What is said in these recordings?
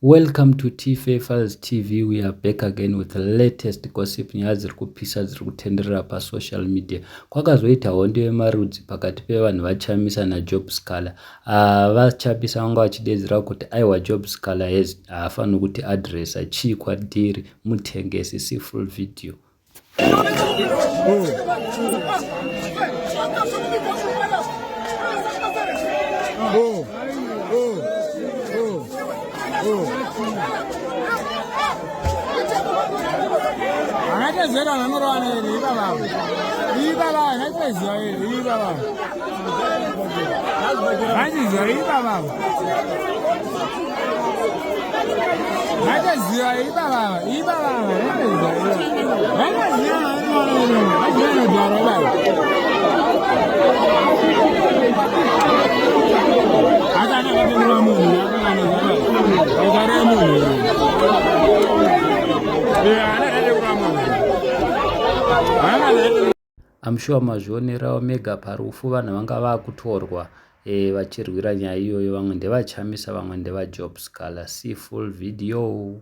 Welcome to Tfa Files TV. We are back again with the latest gossip nyaya dziri kupisa dziri kutenderera pasocial media. Kwakazoita hondo yemarudzi pakati pevanhu vaChamisa naJob Sikhala. Ah, VaChamisa vanga vachidedzera kuti aiwa Job Sikhala has haafaniri kuti addressa chii kwadiri mutengesi. See full video. Akatezera vanorovana here ivavavo ivavavo akaiteziva here ivavavo vachiziva ivavavo Vakaziva ivavava ivavava vakaziva vakaziva vanoziva baba akana akatenderwa munhu akana munhu akana munhu I'm sure mazvionerawo mega parufu vanhu vanga vakutorwa e, vachirwira nyaya iyoyo vamwe ndevachamisa vamwe ndevajob scaler see full video.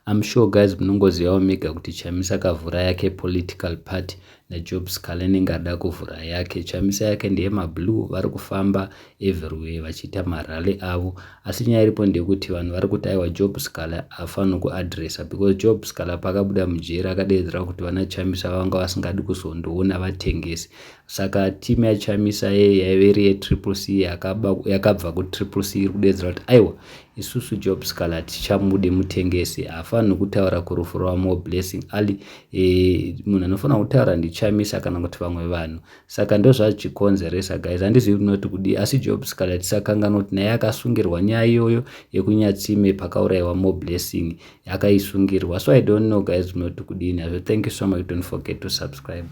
I'm sure guys munongozivawo mega kuti Chamisa akavhura yake political party naJob Sikhala anenge ada kuvhura yake. Chamisa yake ndeyemablue vari kufamba everywhere vachiita marally avo. Asi nyaya iripo ndeyekuti vanhu vari kuti aiwa Job Sikhala haafaniri kuadressa because Job Sikhala paakabuda mujeri akadeedzera kuti vana Chamisa vanga vasingadi kuzondoona vatengesi. Saka team yaChamisa yeye yaive iri yeTriple C yakabva kuTriple C iri kudeedzera kuti aiwa isusu Job Sikhala hatichamude mutengesi haafaniri kutaura kurufu rwaMoreblessing Ali e, munhu anofanira kutaura ndiChamisa kana kuti vamwe vanhu saka ndozvachikonzeresa guys handizivi kunoti kudii asi Job Sikhala tisakanganwa kuti naye akasungirwa nyaya iyoyo yekunyatsime pakaurayiwa Moreblessing akaisungirwa so I don't know guys munoti kudii nazvo thank you so much don't forget to subscribe.